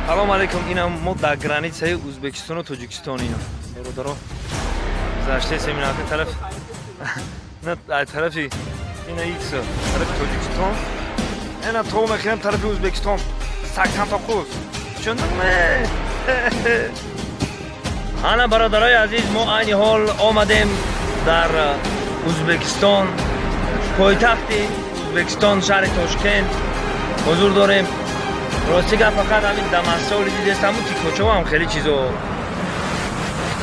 Салом алейкум. Ина мо дар границаи Узбекистону Тоҷикистон, ина бародаро, гузаштаесем. Ина тараф, на, тарафи ина икс тарафи Тоҷикистон, ина то мехӯрем тарафи Узбекистон 89. Tushundingmi? Ана, бародарои азиз, мо айни ҳол омадем дар Узбекистон, пойтахти Узбекистон, шаҳри Тошкент ҳузур дорем. Рости гап, фақат ҳамин дамасоли дидестаму тикочовам, хеле чизо.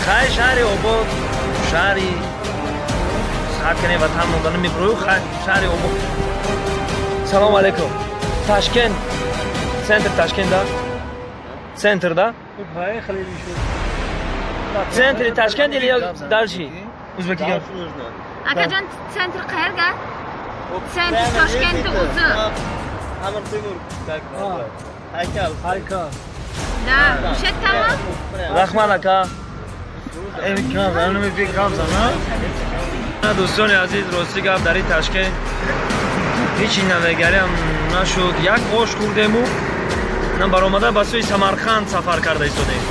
Хай, шаҳри обод, шаҳри саҳат кане ватан мондана мебурӯ. Хай, шаҳри обод. Салому алейкум. Ташкент, центр Ташкент, да? Центр, да? Поехали еще. Центри Ташкент или дальше? Узбеки гап. Akajon, центр qayerga? Центр Toshkentni o'zi. Amir Temur haykal. Haykal. Да, o'sha yerdami? Rahmat, aka. Дӯстони азиз, рости гап, дар ин Ташкент ҳечи навегариам нашуд. Як ош хӯрдему на баромада ба сӯи Самарқанд сафар карда истодем.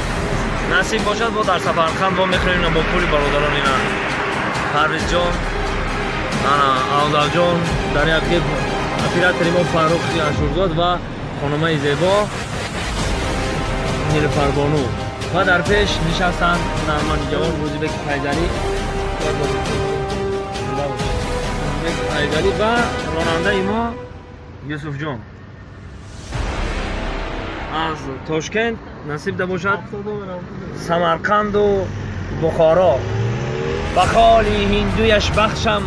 Насиб бошад, бо дар Самарқанд бо мехӯрем бо пули бародарон. Ина Парвизҷон, ана Авзалҷон, дар яқиб оператори мо Фаррухи Ашурзод ва хонумаи зебо Нилуфарбону ва дар пеш нишастанд ҳунарманди ҷавон Рӯзибеки Файзалӣ, Рӯзибеки Файзалӣ ва ронандаи мо Юсуфҷон аз Тошкент. Насиб да бошад, Самарқанду Бухоро ба холи ҳиндуяш бахшам,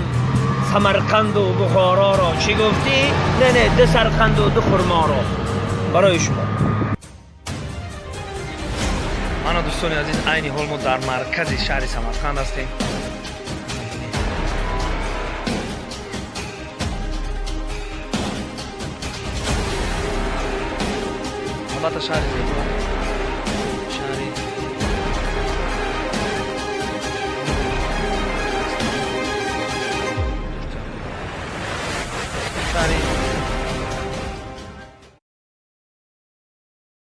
Самарқанду Бухороро. Чӣ гуфтӣ? Не, не, ду сарқанду ду хурморо барои шумо. Мана, дӯстони азиз, айни ҳол мо дар маркази шаҳри Самарқанд ҳастем. Албатта, шаҳри зебо.